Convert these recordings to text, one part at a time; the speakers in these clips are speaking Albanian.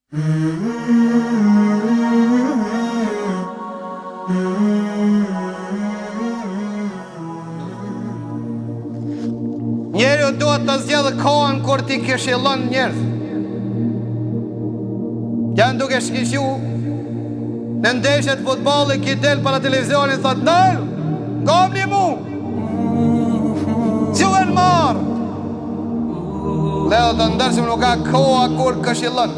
Njeriu duhet të zgjedhë kohën kur t'i këshillon njerëz. Janë duke shiku në ndeshje të futbollit, ky del para televizionit, thotë, nal, ngomni mu, Quhen marrë! Vëllezër të ndershëm nuk ka koha kur këshillon.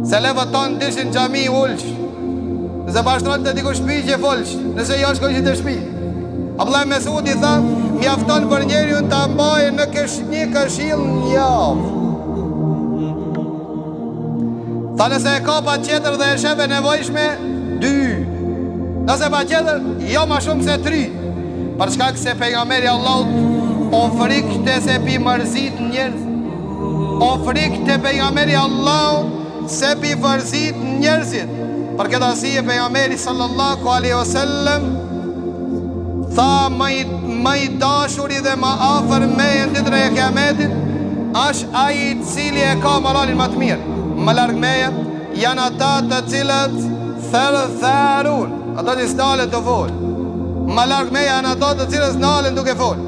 Selefët tanë dishin xhami ulsh. Nëse pashtronte dikush shpi që folsh, nëse jo shkojshin te shpi. Abdullah Mesudi tha, mjafton për njeriun ta mbajë në kësh, një këshill një javë. Tha nëse e ka patjetër dhe e shef e nevojshme, dy. Nëse patjetër, jo ma shumë se tri. Për shkak se pejgamberi i Allahut o frikte se pi mërzit njerëz. O frikte pejgamberi i Allahut se pi mërzit njerëzit. Për këtë arsye pejgamberi sallallahu alaihi wasallam tha më i, më i dashuri dhe më afër meje në ditën e kiametit është ai i cili e ka moralin më të mirë. Më larg meje janë ata të cilët thertharun, ata që s'nalen tu fol. Më larg meje janë ata të cilët s'nalen duke fol.